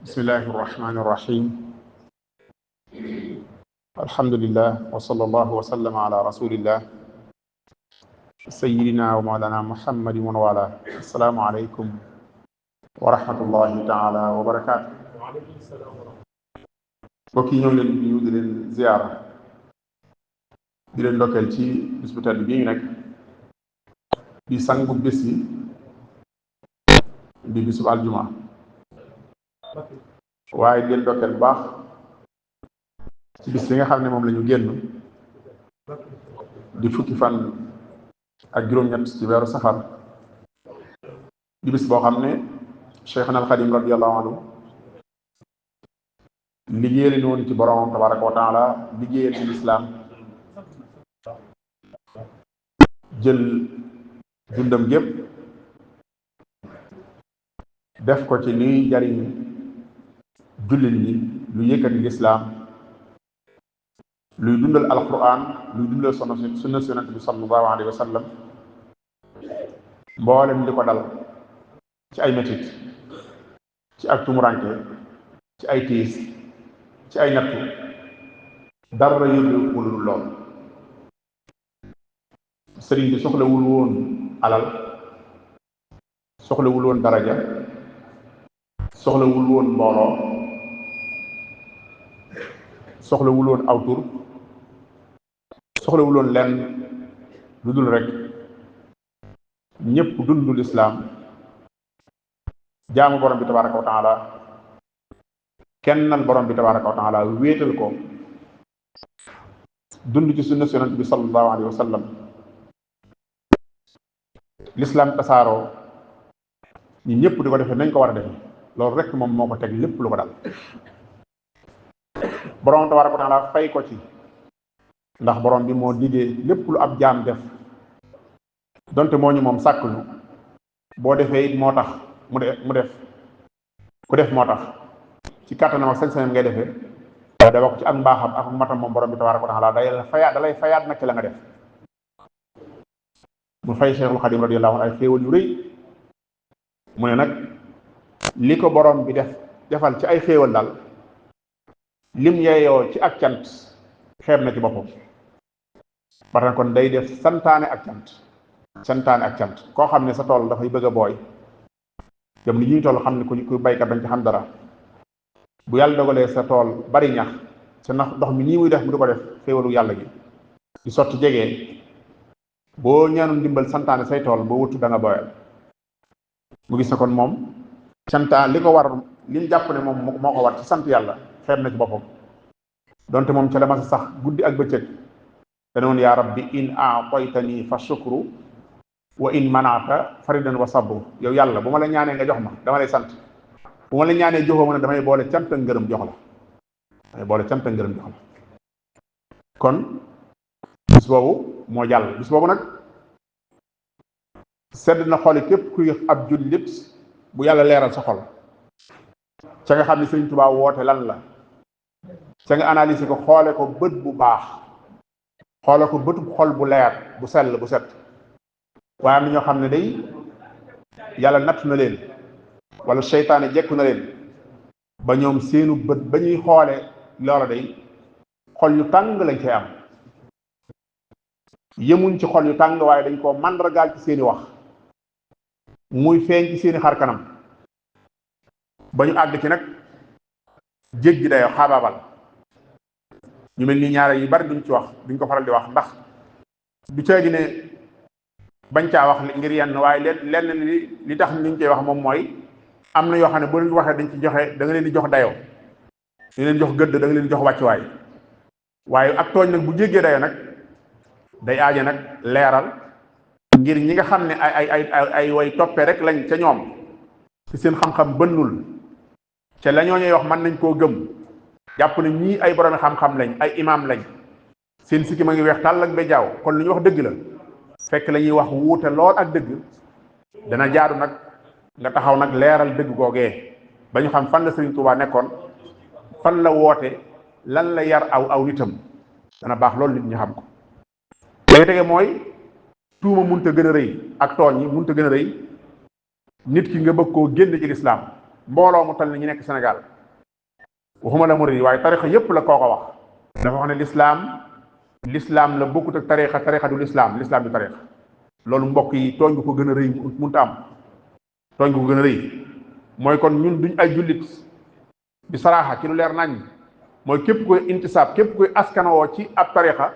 bismillahi irrahmani irrahim alhamdulillah wa sallallahu wa sallama ala rasulillah sayidina wa mawlana muhammadin wa wala assalaamu aleykum wa rahmatullahi taala wa barakaatu mbokk yi ñoo ngi leen di nuyu di leen ziyaara di leen ndokkeel ci bis bu tedd bii ñu nekk di sangu bis yi di bisub aljuma waaye di leen ndokkeel bu baax ci bis bi nga xam ne moom la ñu génn di fukki fan ak juróom-ñett ci weeru safar di bis boo xam ne Cheikhna al Xadim radiyallahu anhu liggéeyal ni woon ci boromam tabaraka wa taala liggéeyal ci lislaam jël dundam gépp def ko ci luy jariñ jullit ñi lu yëkkati lislaam luy dundal alquran luy dundal sunna yonent bi sallallahu alayhi wa sallam mboolem li ko dal ci ay metit ci ak tumuranke ci ay tiis ci ay nattu dara yóbbu wulul lool sëriñ bi soxlawul woon alal soxlawul woon daraja soxlawul woon mbooloo soxlawul woon aw tur soxlawul woon lenn lu dul rek ñépp dundu lislaam jaamu borom bi tabaraka wa taala kennal borom bi tabaraka wa taala wéetal ko dund ci sunna yonent bi sallallahu alayhi wa sallam lislaam tasaaroo ñi ñëpp di ko defee nañ ko war a defee loolu rek moom moo ko teg lépp lu ko dal borom tabaraka wa taala fay ko ci ndax borom bi moo diggee lépp lu ab jaam def donte moo ñu moom sàkk ñu boo defee it moo tax mu def ku def moo tax ci kàttanam ak sañ-sañam ngay defee da wax ci ak mbaaxam ak matam moom borom bi tabaraka wa taala dalay fayaat nag ci la nga def mu fay Cheikhul Xadim radiyallahu anhu ay xéewal yu rëy mu ne nag li ko borom bi defal ci ay xéewal daal lim yeeyoo ci ak cant xeeb na ci boppam parce que kon day def santaane ak cant koo xam ne sa tool dafay bëgg a booy jëm ni ñuy toll xam ne ku baykat dañ ci xam dara bu yàlla dogalee sa tool bari ñax sa ndox mi nii muy def mu di ko def xéewalu yàlla gi di sotti jegee boo ñaanul ndimbal santaane say tool boo wutu da nga booyal mu gis na kon moom santaan li ko war li ñu jàpp ne moom moo ko war ci sant yàlla xeeb na ci boppam donte moom ca la ma sa sax guddi ak bëccëg danoon yaa rabbi in a'taytani fa shukru wa in manata faridan wa sabru yow yàlla bu ma la ñaanee nga jox ma dama lay sant bu ma la ñaanee joxoo ma ne damay boole cant ak ngërëm jox la kon bis boobu moo jàll bis boobu nag sedd na xoli képp kuy ab jullit bu yàlla leeral sa xol ca nga xam ne Sëriñ Tuubaa woote lan la ca nga analyser ko xoole ko bët bu baax xoole ko bëtub xol bu leer bu sell bu set waaye am na ñoo xam ne day yàlla natt na leen wala seytaane jekku na leen ba ñoom seenu bët ba ñuy xoole loola day xol yu tàng lañ cay am yemuñ ci xol yu tàng waaye dañ koo màndargaal ci seeni wax muy feeñ ci seeni xar kanam ba ñu àgg ci nag jéggi dayoo xaabaabal ñu mel ni ñaare yu bari duñ ci wax duñ ko faral di wax ndax du caagi ne bañ caa wax ngir yenn waaye lenn li tax ñu koy wax moom mooy am na yoo xam ne boo leen waxee dañ ci joxe da nga leen di jox dayoo da leen jox gëdd da nga leen di jox wàccuwaay waaye ak tooñ nag bu jéggee dayoo nag day aaje nag leeral ngir ñi nga xam ne ay way toppe rek lañ ca ñoom ci seen xam-xam bënnul ca la ñoo ñuy wax mën nañ koo gëm jàpp ne ñii ay boroomi xam-xam lañ ay imaam lañ seen sikki ma ngi weex tàll ak ba jaaw kon lu ñu wax dëgg la fekk la ñuy wax wuute lool ak dëgg dana jaadu nag nga taxaw nag leeral dëgg googee ba ñu xam fan la Sëriñ Tuubaa nekkoon fan la woote lan la yar aw nitam dana baax loolu nit ñi xam ko léegi tege mooy tuuma munta gën a rëy ak tooñ yi munta gën a rëy nit ki nga bëgg koo génn ci lislaam mbooloo mu tal ni ñu nekk Sénégal waxuma la murid yi waaye tarixa yépp la kooko wax dafa wax ne l'islam la bokkut ak tarixa du l'islam du tarixa loolu mbokk yi tooñ gu ko gën a rëy munta am tooñ gu ko gën a rëy mooy kon ñun duñ ay jullit bi saraaxa ci lu leer nañ mooy képp koy intisaab képp koy askanawoo ci ab tarixa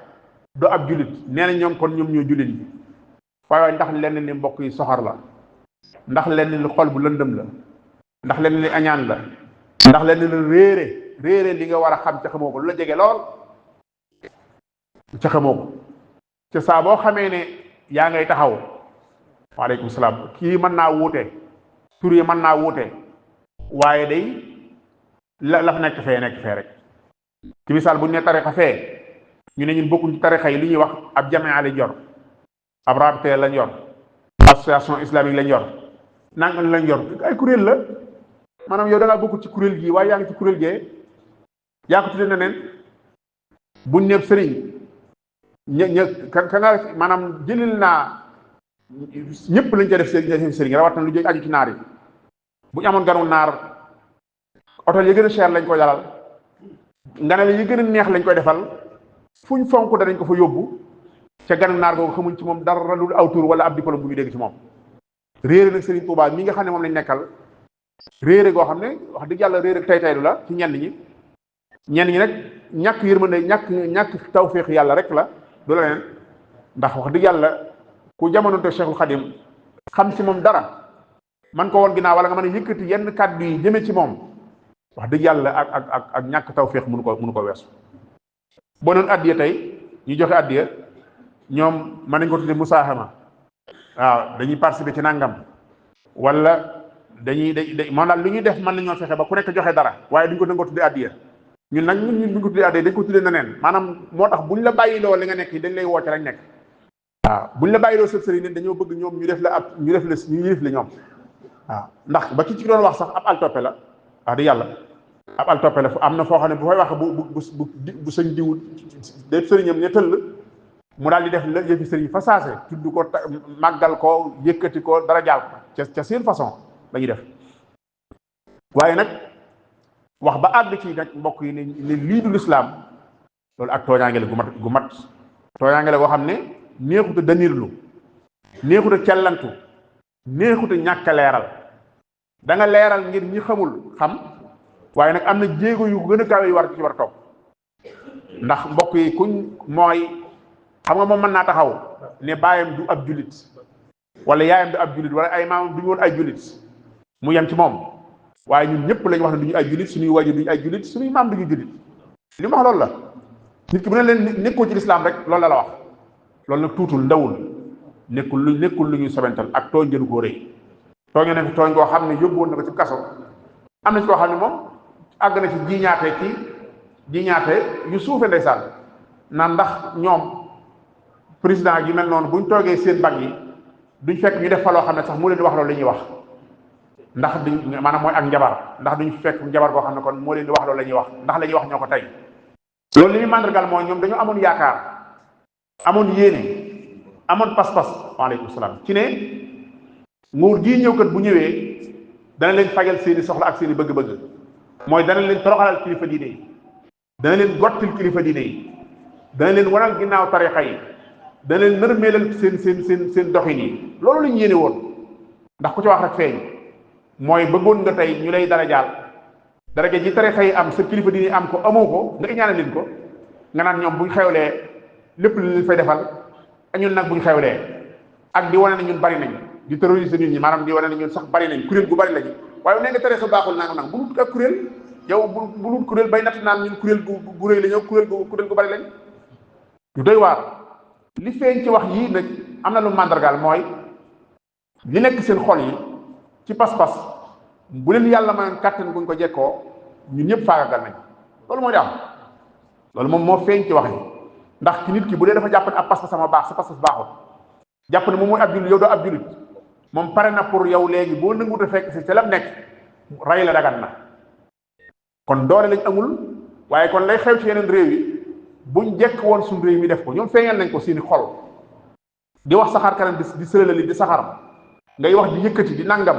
do ab jullit nee na ñoom kon ñoom ñoo jullit yi waaye ndax lenn li mbokk yi soxar la ndax lenn li xol bu lëndëm la ndax lenn li añaan la ndax lenn li réere li nga war a xam ca xamoo ko lu la jege lool ca xamoo ko ca saa boo xamee ne yaa ngay taxaw waaleykum salaam kii mën naa wuute tur yi mën naa wuute waaye day la fa nekk fee rek ci misaal bu ñu ne tarixa fee ñu ne ñun bokkuñ ci tarixa yi li ñuy wax ab jamaa lañ yor ab rabite lañ yor association islamique lañ yor nangam lañ yor ay kuréel la maanaam yow da ngaa bokkul ci kuréel gii waaye yaa ngi ci kuréel gee yaa ko tuddee na neen buñ neeb sëriñ ka nga maanaam jëlil naa ñëpp lañ ca def sëriñ rawat na lu jóge aju ci naar yi bu ñu amoon ganu naar hôtel yi gën a cher lañ koy dalal nganale yi gën a neex lañ koy defal fuñ fonk danañ ko fa yóbbu ca ganu naar googu xamuñ ci moom dara lu aw tur wala ab diplôme bu ñu dégg ci moom réere nag Serigne Touba mi nga xam ne moom lañ nekkal réere goo xam ne wax dëgg yàlla réere tay taylu la ci ñenn ñi nag ñàkk yërmande ñàkk tawféex yàlla rek la du la leen ndax wax dëgg yàlla ku jamono te Cheikhul Khadim xam ci moom dara man ko woon ginnaaw wala nga mën a yëkkati yenn kàddu yi jëme ci moom wax dëgg yàlla ak ñàkk tawféex mënu ko weesu boo noonu addiya tey ñu joxe addiya ñoom mën nañ ko tudde musaahama waaw dañuy participer ci nangam wala dañuy moom daal lu ñuy def mën nañoo fexe ba ku nekk joxe dara waaye duñ ko nangoo tudde addiya ñun nag ñun buñ ko tuddee addiya dañ ko tuddee neneen maanaam moo tax buñ la bàyyiloo li nga nekk yi dañ lay woote lañ nekk waaw buñ la bàyyiloo sëb sëriñ dañoo bëgg ñoom ñu def la ñoom waaw ndax ba ci doon wax sax ab altoppe la wax di yàlla ab altoppe la fu am na foo xam ne bu fay wax bu sëñ diw de sëriñam ne tëll mu daal di def la yëfi sëriñ fa saase tudd ko màggal ko yëkkati ko dara jaal ko ca seen façon la ñuy def waaye nag wax ba àgg ci nag mbokk yi ne lii du lislaam loolu ak tooñaange la gu mat tooñaange la goo xam ne neexut a danirlu neexut a cellantu neexut a ñàkk a leeral da nga leeral ngir ñi xamul xam waaye nag am na jéego yu gën a kawe yu war ci war a topp ndax mbokk yi kuñ mooy xam nga moom mën naa taxaw ne baayam du ab julit wala yaayam du ab julit wala ay maamam duñu woon ay julit mu yem ci moom waaye ñun ñëpp lañu wax ne duñu ay julit suñuy wajur duñu ay julit suñuy maam duñu julit li ma wax loolu la nit ki bu ne leen nekkoo ci lislaam rek loolu la wax loolu nag tuutul ndawul nekkul lu ñuy sobental ak tooñ jënu koo rëy tooñ na fi tooñ koo xam ne yóbbu woon na ko ci kaso am na ci koo xam ne moom àgg na ci jiñaate yu suufe ndeysaan naan ndax ñoom président yi mel noonu buñ toogee seen bag yi duñ fekk ñu def fa loo xam ne sax moo leen di wax loolu la ñuy wax ndax duñ maanaam mooy ak njabar ndax duñ fekk njabar koo xam ne kon moo leen di wax loolu la ñuy wax ndax la ñuy wax ñoo ko tey loolu li muy màndargal mooy ñoom dañoo amoon yaakaar amoon yéene amoon pas-pas waaleykum salaam ci ne nguur gii ñëw kat bu ñëwee dana leen fajal seeni soxla ak seeni bëgg-bëgg mooy dana leen toroxalal kilifa diine yi dana leen gottil kilifa diine yi dana leen wanal ginnaaw tarixa yi dana leen nërmeelal seen doxin yi loolu lañu yéene woon ndax ku ci wax rek feeñ mooy bëggoon nga tey ñu lay daraja ji tarixa yi am sa kilifa diine am ko amoo ko nga iñaane leen ko nga naan ñoom buñ xewlee lépp lu leen fay defal ñun nag buñ xewlee ak di wane ne ñun bari nañ di terroriser nit ñi maanaam di wane ne ñun sax bari nañ kuréel gu bari lañu waaye ne nga tarixa baaxul naa nag bu lut ak kuréel yow bu lut kuréel bay natt naan ñun kuréel gu rëy la ñëw kuréel gu bari lañ du doy waar li feeñ ci wax yii nag am na lu màndargaal mooy li nekk seen xol yi ci pas-pas bu leen yàlla mayoon kàttan guñ ko jekkoo ñun ñëpp faagagal nañ loolu mooy di am loolu moom moo feeñ ci wax yi ndax ci nit ki bu dee dafa jàpp ne ab pas-pas sama baax sa pas-pas baaxul jàpp ne moom mooy ab jullit yow doo ab jullit moom pare na pour yow léegi boo nanguut a fekk si ca lam nekk ray la dagan na kon doole lañ amul waaye kon lay xew ci yeneen réew yi buñ jekk woon suñ réew mi def ko ñoom feeñal nañ ko seeni xol di wax saxaar kanam di sëralali di saxaram ngay wax di yëkkati di nangam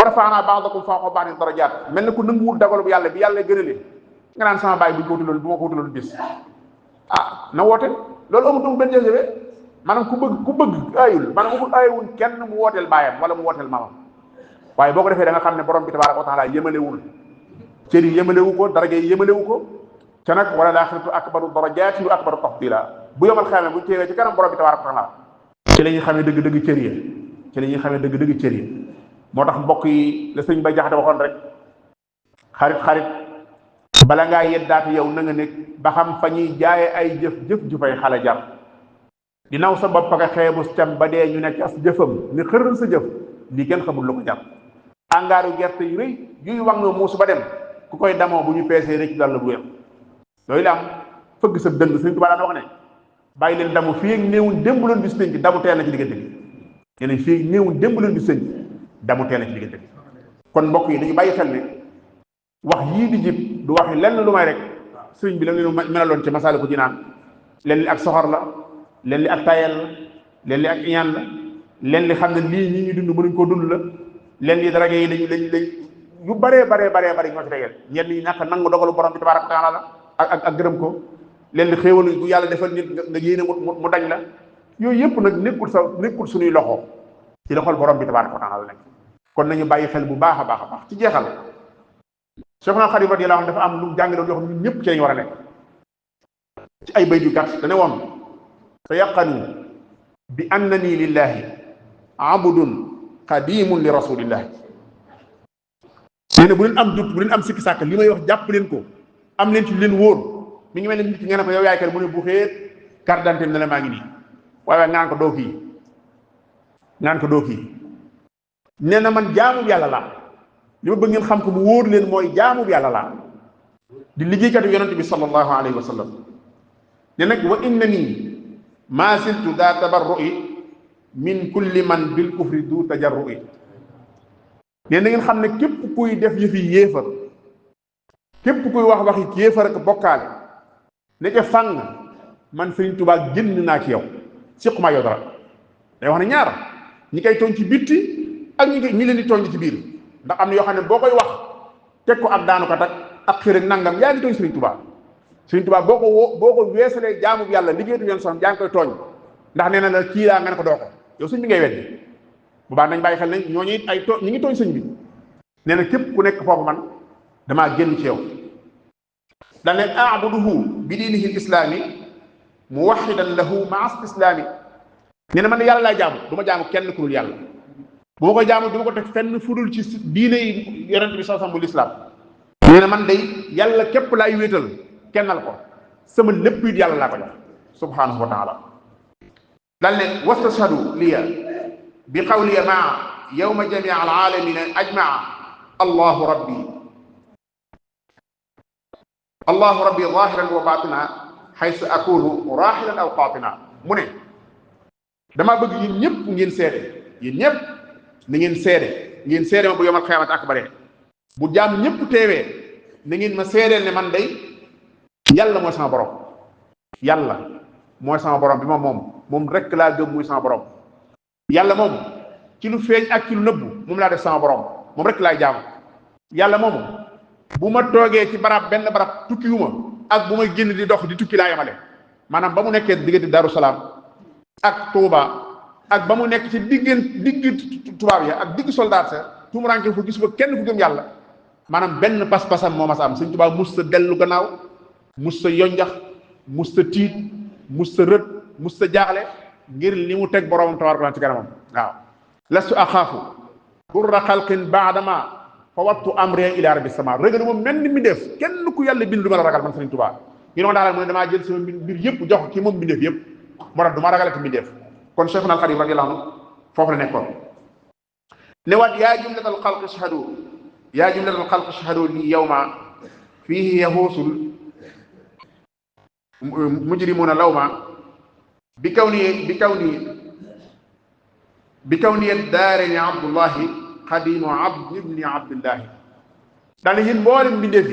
rafa'naa ba'dakum fawqa ba'din darajaat mel na ku nanguwul dogalu bu yàlla bi yàlla gënalee nga naan sama baay bu ñu ko wutaloon bu ma ko wutaloon bis na woote loolu amul benn jafe-jafe maanaam ku bëgg ayul maanaam amul ayewuñ kenn mu wooteel baayam wala mu wooteel maamam waaye boo ko defee da nga xam ne borom bi tabaaraka wa taala yëmalewul cër yi yëmalewu ko daraja yi yëmalewu ko te nag wala laaxiratu akbaru darajaati wa akbaru tafdila bu yomal xamee bu teewee ci kanam borom bi tabaaraka wa taala ci la ñuy xamee dëgg-dëgg cër yi ci la ñuy xamee dëgg-dëgg cër yi moo tax mbokk yi la sëñ Bay Jaxate waxoon rek xarit bala ngaa yeddaatu yow na nga nekk ba xam fa ñuy jaaye ay jëf ju fay xale jar di naw sa bopp ak xeebu cam ba dee ñu nekk as jëfam ni xërral sa jëf lii kenn xamul lu ko jar angaaru gerte yu rëy yuy wax nga muusu ba dem ku koy damoo bu ñu peesee rek dal la bu yem yooyu la am fëgg sa dënd Sëñ Tuubaa daan wax ne bàyyi leen damu fii ak néewuñ démb leen bis penc damu teel na ci diggante bi yeneen fii ak néewuñ démb leen bis penc damu teel na ci diggante bi kon mbokk yi dañu bàyyi xel ne wax yii di jib du waxi lenn lu may rek sëriñ bi la ngeen melaloon ci Masaalikul Jinaan leen li ak soxor la leen li ak tayel la leen li ak iñaan la leen li xam ne lii ñi ñu dund mënuñ koo dund la leen li daraja yi lañ yu baree ñoo ci tegeel ñenn ñi ñàkk nangu dogalu borom bi tabaaraka taala la ak gërëm ko leen li xéewal bu yàlla defal nit nga yéene mu dañ la yooyu yëpp nag nekkul suñuy loxo ci loxol borom bi tabaaraka taala la nekk kon nañu bàyyi xel bu baax a baax ci jeexal Cheikhul Khadim radiyallahu anhu dafa am lu jàngaloon yoo xam ne ñun ñëpp ci lañu war a nekk ci ay bayt yu gàtt dane woon fa yaqanu bi annani lillahi abdun qadimun li rasulillahi nee na bu leen am dut bu leen am sikki sàkk li may wax jàpp leen ko am leen ci leen wóor mi ngi mel ne nit ki nga ne ko yow yaay kan mu ne bu xeet carte d'identité ne la maa ngi nii waaye nga naan ko doo kii nee na man jaamu yàlla laa li ma bëgg ngeen xam ko mu wóor leen mooy jaamu yàlla laa di liggéeykatu yonent bi sallallahu alayhi wa sallam ne nag wa innani maa siltu daa tabarru'i min kulli man bil kufri du tajarru'i ne na ngeen xam ne képp kuy def yëfi yéefar képp kuy wax waxi yéefar ak bokkaale ne ca fàng man Sëriñ Tuubaa génn naa ci yow siqumaa yow dara day wax ne ñaar ñi koy tooñ ci bitti ak ñi leen di tooñ ci biir ndax am na yoo xam ne boo koy wax teg ko ak daanu kat ak xër ak nangam yaa ngi tooñ Sëriñ Tuubaa boo ko weesalee jaamu yàlla liggéeyatu yoon son yaa ngi koy tooñ ndax nee na la kii laa nga ne ko doo ko yow sëñ bi ngay weddi bu baax nañ bàyyi xel ne ñooñu it ñi ngi tooñ sëñ bi nee na képp ku nekk foofu man damaa génn ci yow da ne a'buduhu bi diinihi l-islaami muwahhidan lahu ma'a islaami nee na man yàlla laay jaamu du ma jaamu kenn ku dul yàlla bu ma ko jaamu du ma ko teg fenn fudul ci diine yi yonent bi sallallahu alayhi wasallam bu lislaam nee na man day yàlla képp laay wéetal kennal ko sama lépp it yàlla laa ko jox subhanahu wa taala dal ne wastashhadu liya bi qawliya maa yawma jamii al aalamina ajmaa allahu rabbi zahiran wa batina haythu akunu rahilan aw qatina mu ne damaa bëgg yéen ñëpp ngeen seede yéen ñëpp na ngeen seede ma bu yawmal qiyaamati akbare bu jaam ñëpp teewee na ngeen ma seedeel ne man day yàlla mooy sama borom yàlla mooy sama borom bi ma moom rek laa gëm muy sama borom yàlla moom ci lu feeñ ak ci lu nëbbu moom laa def sama borom moom rek laay jaamu yàlla moomu bu ma toogee ci benn barab tukkiwuma ak bu may génn di dox di tukki laa yemale maanaam ba mu nekkee diggante Daaru Salaam ak Touba ak ba mu nekk ci digg tubaab ya ak digg soldat sa tumuranke fu gis ba kenn ku gëm yàlla maanaam benn pas-pasam moo ma sa am Sëñ Tuubaa mus sa dellu gannaaw mus sa yonjax mus sa tiit mus sa rët mus sa jaaxle ngir li mu teg boroomam tabaaraka ci kanamam waaw lastu axaafu burra xalqin baadama fa wattu amri ila rabbi sama rëgënu moom mel ni mi def kenn ku yàlla bind du ma la ragal man Sëriñ Tuubaa ñu ne ma daal mu ne damaa jël sama mbir yëpp jox ki moom mbindeef yëpp moo tax du ma ragalati mbindeef kon Cheikhuna al Xadim radiyallahu anhu foofu la nekkoon ne waat yaa jumlatal xalqi shahadu li yawma fiihi yahuusul mujrimuna lawma bi kawni daareni abdullahi xadimu ibni abdillahi daal yéen mboolem mbindeef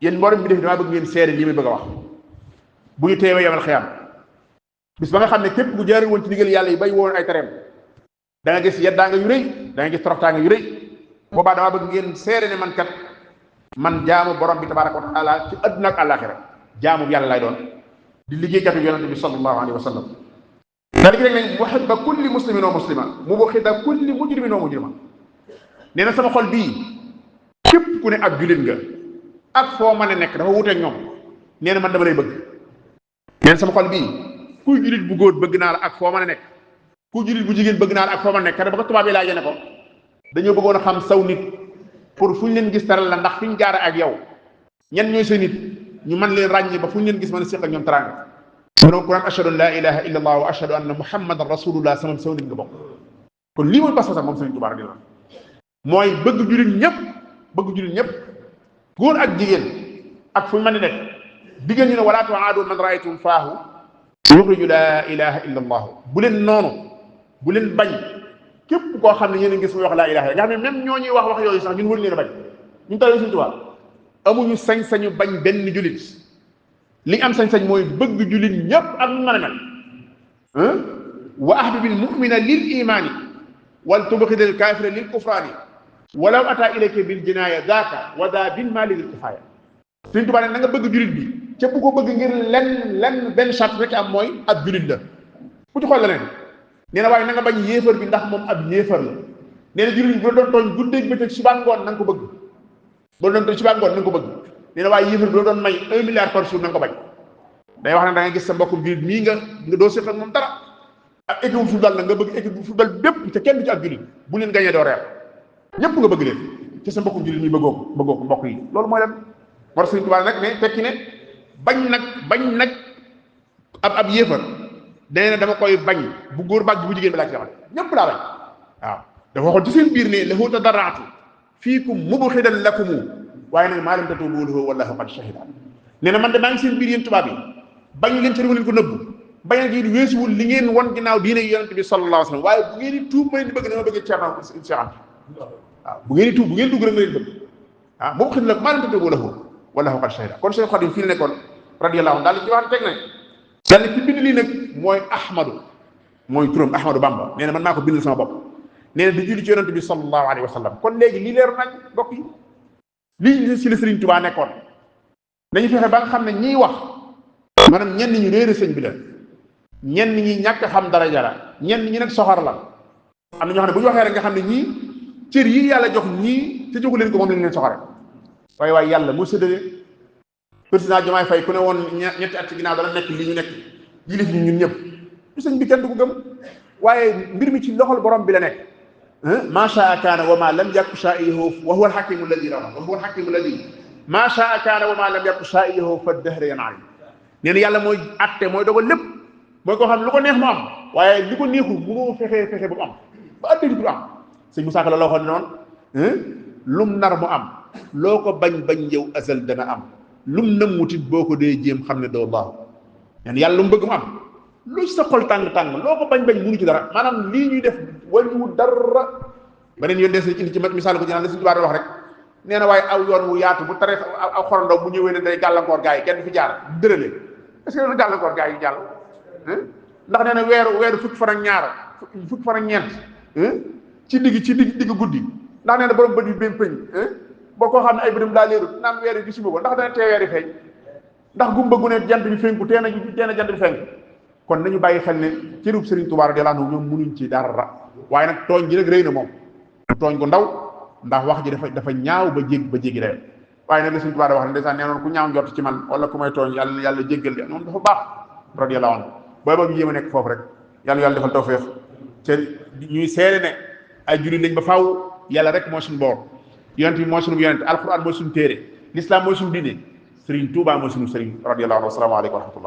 yi damaa bëgg ngeen seede lii may bëgg a wax bu ñu teewee yamal xiyaam bis ba nga xam ne képp ku jaarul woon ci ndigal yàlla yi bay woon ay tereem da nga gis yeddaanga yu rëy da nga gis toroxtaanga yu rëy boobaa dama bëgg ngeen seere ne man kat man jaamu borom bi tabaraka wa taala ci àdduna ak àllaaxira jaamu yàlla lay doon di liggéeykatu yonente bi sallallahu alayhi wa sallam daa léegi rek nañ muhibba kulli muslimin wa muslima mubghida kulli mujrimin wa mujrima nee na sama xol bii képp ku ne ab julit nga ak foo mën a nekk dafa wuteeg ñoom nee na man dama lay bëgg nee na sama xol bii kuy julit bu góor bëgg naa la ak foo mën a nekk ku julit bu jigéen bëgg naa la ak foo mën a nekk te ba ko tubaab yi laajee ne ko dañoo bëggoon a xam saw nit pour fu ñu leen gis taral la ndax fi ñu jaare ak yow ñan ñooy sa nit ñu mën leen ràññee ba fu ñu leen gis mën a séq ak ñoom teraanga mu ne ko naan ashhadu an la ilaha illa allah wa ashhadu anna muhammadan rasulullah sama saw nit nga bokk kon lii mooy pas-pasam moom Sëriñ Tuubaa radiyallahu mooy bëgg julit ñëpp góor ak jigéen ak fu ñu mën di nekk diggéen ñu ne wala tuaadu man raaytum faahu yuxriju la ilaha illa allah bu leen noonu bu leen bañ képp koo xam ne yéen a gis muy wax laa ilaha nga xam ne même ñoo ñuy wax yooyu sax ñun wër leen a bañ ñun tawee Sëriñ Tuubaa amuñu sañ-sañu bañ benn julit li ñu am sañ-sañ mooy bëgg julit ñëpp ak ñu mën a mel wa ahbibil mu'mina lil imaani wal tubxidil kaafira lil kufraani walaw ata ilayka bil jinaaya daaka wa daa bin maali lil kifaaya Sëriñ Tuubaa ne na nga bëgg julit bi ca bu ko bëgg ngir lenn benn charte rek am mooy ab julit la bu ci xool leneen nee na waaye na nga bañ yéefar bi ndax moom ab yéefar la nee na julit bi bu la doon tooñ guddeeg bëccëg suba ngoon na nga ko bëgg bu la doon tooñ suba ngoon na nga ko bëgg nee na waaye yéefar bi la doon may 1 milliard par jour na nga ko bañ day wax ne da nga gis sa mbokkum julit mii nga doo séq ak moom dara ak équipe bu football la nga bëgg équipe bu football bépp te kenn du ci ak julit bu leen gañee doo reer ñëpp nga bëgg leen ci sa mbokkum julit mii bëggoo ko mbokk yi loolu mooy lan war Sëriñ Tuubaa nag ne tekki ne bañ nag ab yéefar nee na dama koy bañ bu góor bàgg bu jigéen bi laa ci xamante ñëpp laa bañ waaw dafa waxoon ci seen biir ne lahu tadarraatu fiikum mubxidan lakumu waaye nag maa lam tatuubu lahu wallahu qad shahida nee na man de maa ngi seen biir yéen tubaab yi bañ leen ci leen ko nëbbu bañ a gi weesuwul li ngeen won ginnaaw diine yonente bi sallallahu alayhi wa sallam waaye bu ngeen di tuub ma leen di bëgg na ma bëgg Ceerno Cheikh Anta waaw bu ngeen di tuub bu ngeen dugg rek ma leen bëgg ah mubxidan lakum maa lam tatuubu lahu wallahu qad shahida kon Cheikh Khadim fii la nekkoon radiyallahu anhu daal ci wax teg nañ daal ci bind lii nag mooy Ahmadu mooy turam Ahmadu Bamba nee na man maa ko bindal sama bopp nee na di julli ci yonente bi sallallahu alayhi wa sallam kon léegi lii leer nañ mbokk yi lii si la Sëriñ Tuubaa nekkoon dañu fexe ba nga xam ne ñiy wax maanaam ñenn ñi réere sëñ bi la ñenn ñi ñàkk xam daraja la ñenn ñi nag soxor la am na ñoo xam ne bu ñu waxee rek nga xam ne ñii cër yi yàlla jox ñii te joxu leen ko moom lañ leen soxore waaye yàlla moo séddale président Diomaye Faye ku ne woon ñetti at ci ginnaaw dana nekk li ñu nekk yilif ñu ñun ñëpp ñu sëñ bi kenn du ko gëm waaye mbir mi ci loxol borom bi la nekk ma shaa kaana wa ma lam yakun shaa'ihu wa huwa al-hakimu alladi rawa wa huwa al-hakimu alladi ma shaa kaana wa ma lam yakun shaa'ihu fa dahra yan'ali nee na yàlla mooy atte mooy dogal lépp mooy koo xam ne lu ko neex mu am waaye li ko neexul mënoo fexe ba mu am ba addina du am sëñ Moussa Ka la loo xam ne noonu lum nar mu am loo ko bañ yow asal dana am lum nëmmutit boo ko dee jéem xam ne doo baax nen yàlla lu mu bëgg mu am lu sa xol tàng-tàng loo ko bañ munu ci dara maanaam lii ñuy def wàññiwul dara beneen yoon des na indi ci misaal ko ci naan la suñu tubaab wax rek nee na waaye aw yoon wu yaatu bu taree aw xorondoom bu ñëwee ne day gàllankoor gaa yi kenn fi jaar dërële est-ce que loolu gàllankoor gaa yi jàll ndax nee na weeru fukki fan ak ñaar fukki fan ak ñeent ci digg guddi ndax nee na borom bët yi benn pëñ boo koo xam ne ay bëtam daa leerut naan weer yi gisuma ko ndax dana tee weer yi feeñ ndax gumba gu ne jant bi fenku teen a jant bi fenk kon nañu bàyyi xel ne cërub Sëriñ Tuubaa radiyallaahu anhu ñoom munuñ ci dara waaye nag tooñ ji nag rëy na moom tooñ gu ndaw ndax wax ji dafa ñaaw ba jéggi day waaye nag la Sëriñ Tuubaa da wax ne ndeysaan nee noon ku ñaaw njort ci man wala ku may tooñ yàlla jéggal de moom dafa baax radiyallaahu anhu booy ba ñu jéem a nekk foofu rek yàlla defal tawfeex te ñuy seede ne ay jullit lañ ba faaw yàlla rek moo suñu boor yonent bi mooy suñu yonent alquran mooy suñu téere l'islam mooy suñu diine Sëriñ Tuubaa mooy suñu sëriñ radiyallaahu anhu wa salaamu aleykum wa rahmatullah